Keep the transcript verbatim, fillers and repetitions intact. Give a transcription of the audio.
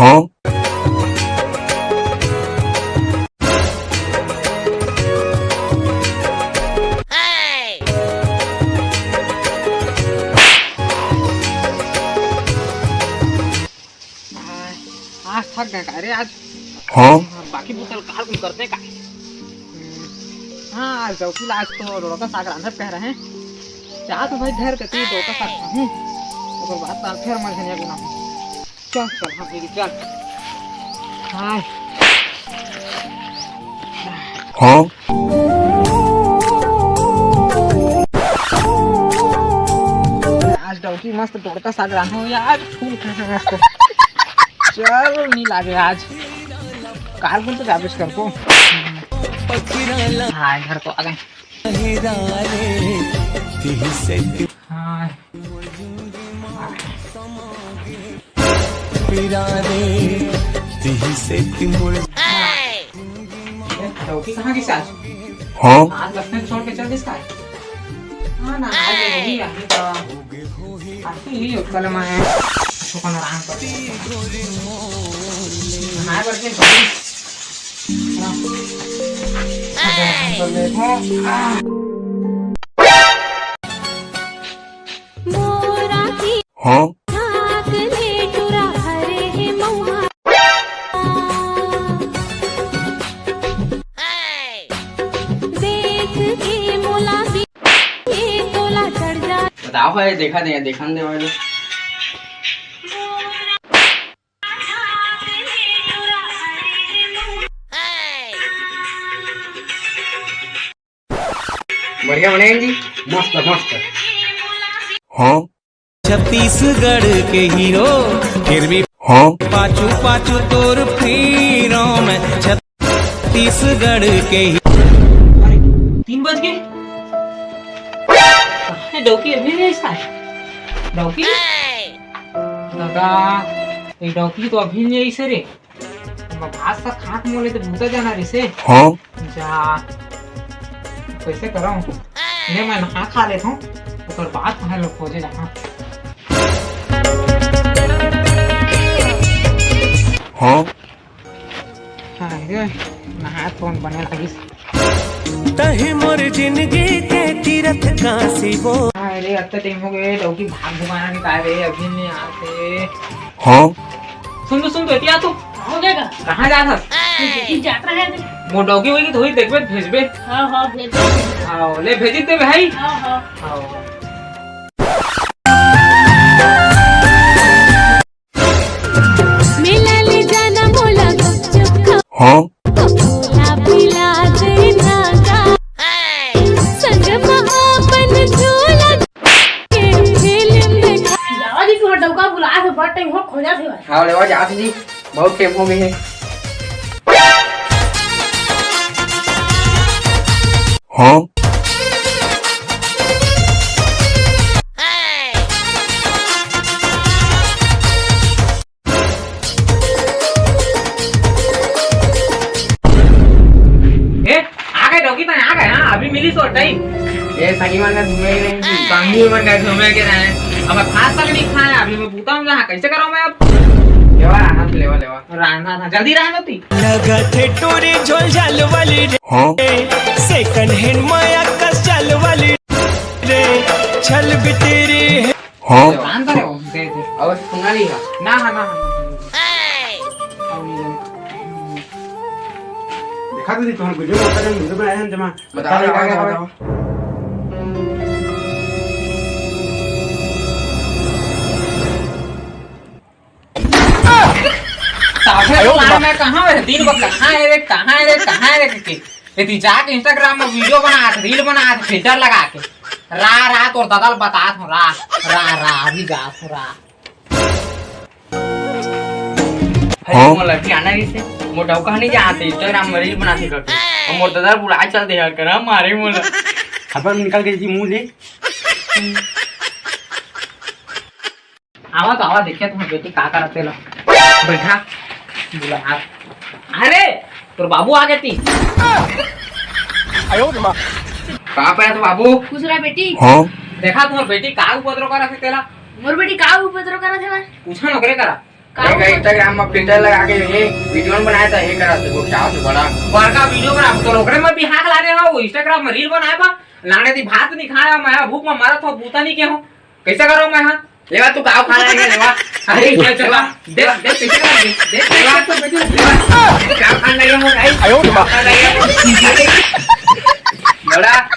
हाँ। आज थक गए का रे आज। हाँ। बाकी बोतल काल कुल करते का। हाँ, आज डौकी ला आज तो डोड़का साग रांधब कह रहे हैं। जा तो भाई घर कती डोड़का साग खाहूँ। ओकर बाद तार फेर मैं घनिया गुना हूँ। चल, चल, हाँ, दीदी, चल। हाय। हाँ। आज डौकी मस्त डोड़का साग रांधो यार, फूल खा के मस्त। चल, नहीं लागे आज। काल कुल तो जाबेच करबो। हाँ, घर तो आ गए। हाँ। डौकी कहाँ गिस आज? हाँ। आज लखन छोड़ के चल दिस का? हाँ ना, आज ये वही आगे तो आती ही होत कल मैं सुकन आराम कर। नहाए बर के हाँ। आराम कर ले। हाँ। हाँ। बताओ भाई, देखा नहीं, देखा नहीं भाई। बढ़िया बने जी, मस्त मस्त। हाँ। छत्तीसगढ़ के हीरो, फिर भी हाँ। पाछू पाछू तोर फिरों मैं छत्तीसगढ़ के ही। अरे, तीन बज गए। अरे, डौकी अभी नहीं आइस का? डौकी? दादा, ये डौकी तो अभी नहीं आइस रे। भात साग खाके मोला तो बूता जाना रहिसे। हाँ। जा, कैसे करंव? ले मैं नहा खा लेथंव, ओकर बाद तहां लोग खोजे जाना। हाँ। हाँ, ये नहा तो बने लगिस। तही मोर जिंदगी के तीरथ काशी वो। अरे, अत्ता टाइम हो गए, डौकी भाग भगाना नहीं का रे, अभी नहीं आते। हाँ। सुन तो, सुन तो, एती आ तो। हो गया का? कहाँ जात हस? ये जात रहे थे। मोर डौकी होई तो होई देखबे, भेजबे। हाँ, हाँ, भेज दे। आओ, ले भेजी दे भाई। हाँ, हाँ। आओ। मेला ले जाना मोला गुपचुप खा। हाँ। ला पिला देना गा। संग मा अपन झूला के फिल्म देखा। जावा जी, तू डौका बुला से बड़ टाइम हो खोजा थे भाई। हाँ, लेवा जात जी, बहुत टाइम हो गई है। हाँ। ए, आ गए डौकी, तैं आ गए, हाँ, अभी मिलिस ओ टाइम। ए, संगी मन का घूमे के नहीं जी। संगी मन का घूमे के रहे। अब भात तक नहीं खाए, अभी मैं बूता हूँ, हाँ, कैसे करूँ मैं अब? लेवा, आराम से लेवा, लेवा। रांधा था, जल्दी रांधा ती। लगत हे टोरी झोल झाल वाली रे। हाँ। Second hand माया कस चाल वाली रे। छल बिटेरी है। हाँ। रांधा रे, दे, दे। और सुना नहीं है। ना, ना, ना, ना। देखा तो जी, तुम्हारे वीडियो में आता है, वीडियो में आया है जमा। बताओ, बताओ, बताओ, बताओ। बताओ। साफे तो कहाँ है, कहाँ है? दिन को कहाँ है रे, कहाँ है रे, कहाँ है रे, के? यदि जाके Instagram में वीडियो बनात, reel बनात, filter लगा के। रा, रा, तोर ददल बतात हूँ, रा, रा, रा, अभी जात हूँ, रा। अरे, हाँ? मोला भी आना रहिसे, मोर डौका नहीं जाते, Instagram में reel बनाते करते। और मोर ददल बुला चल दे यार, करा मारे मोला। अपन निकल के जी मुंह ले। आवा तो आवा, देखिए तुम्हारी बेटी का करत तेला। बैठा, बुला। अरे, तोर बाबू आ गए ती। आयो रे माँ। का पाया तो बाबू? खुश रहा बेटी। हाँ। देखा तुम्हारी बेटी का उपद्रव करत हे तेला। मोर बेटी का उपद्रव करत हे भाई? पूछा नौकरे करा। का? Instagram में filter लगा के ये video बनाया था, ये करा से वो क्या से बड़ा। बड़का video बना, तो ओकरे में भी हाथ लाने हो, Instagram में reel बनाए बा, लाने दी भात नहीं खाया, मैं भूख में मरत हो, बूता नहीं के हो, कैसे करो मैं? हाँ, लेवा तू काव खाना है, लेवा। अरे, चल, चला, देख, देख, कैसे कर, देख, देख, देख, देख, तो बेटी, लेवा, काव खान लगे हो भाई? आयो रे माँ। खान लगे हो? बड़ा,